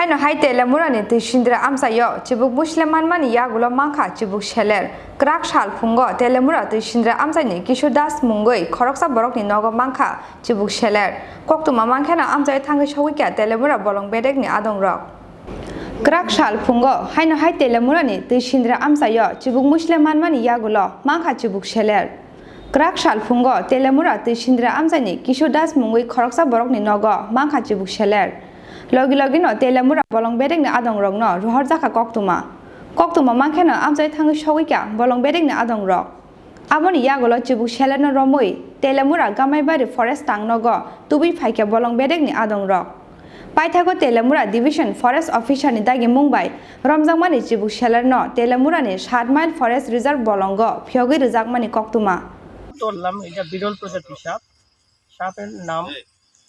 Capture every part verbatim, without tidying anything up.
Haino hai Telemurani Twisindra amchaio chibuk muisle manmani yagulo mankha chibuk seler. Kwrak sal phungo Telemura Twisindra amchaini Kishore Das mungwi khoroksa borokni nogo mankha chibuk seler. Koktwma mankheno amchaio thangwi sogwikha Telemura bolong bedekni adongrok. Kwrak sal phungo haino hai Telemurani Twisindra amchaio chibuk muisle manmani yagulo mankha chibuk seler. Kwrak sal phungo Telemura Twisindra amchaini Kishore Das mungwi khoroksa borokni nogo mankha chibuk seler. Logi logino Telemura bolong bedekni adongrokno rohorjakha koktwma. Koktwma mankheno amchai thangwi sogwikha bolong bedekni adongrok. Aboni yagulo chibuk selerno romwi Telemura Gamaibari Forest tangnogo tubui phaikha bolong bedekni adongrok. Paithago Telemura Division Forest Officer ni dagi mung bai romjakmani chibuk selerno Telemurani Saat Mile Forest Reserve bolongo phiyogwi rwjakmani koktwma. ধরলাম, এটা বিরল প্রজাতির সাপ। সাপের নাম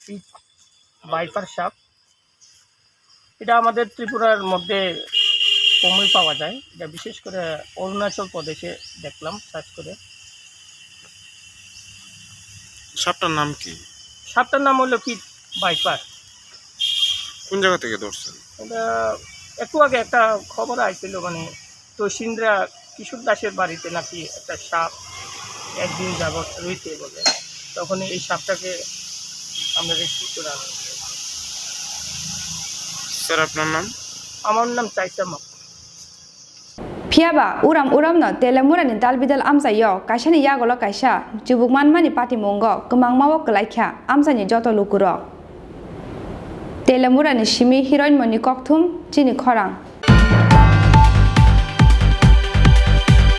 pit viper সাপ। এটা আমাদের ত্রিপুরার মধ্যে কমই পাওয়া যায়। এটা বিশেষ করে অরুণাচল প্রদেশে দেখলাম চাষ করে। সাপটার নাম কি? সাপটার নাম হলো পিট ভাইপার। কোন জায়গা থেকে ধরছেন? এটা একটু আগে একটা খবর আইছিল, মানে, তৈশিন্দ্রা কিশোর দাসের বাড়িতে নাকি একটা সাপ একদিন যাবত রয়েছে বলে, তখন এই সাপটাকে আমরা রেস্কিউ করে আনলাম। স্যার, আপনার নাম? আমার নাম চাইসা mock. Phiyaba uram uramno Telemurani dalbidal amchaio kaisani yagulo kaisa chibuk manmani patimungo kwmangmao kwlaikha amchaini joto lukurok. Telemurani simi Hiroinmoni kokthum chini khorang.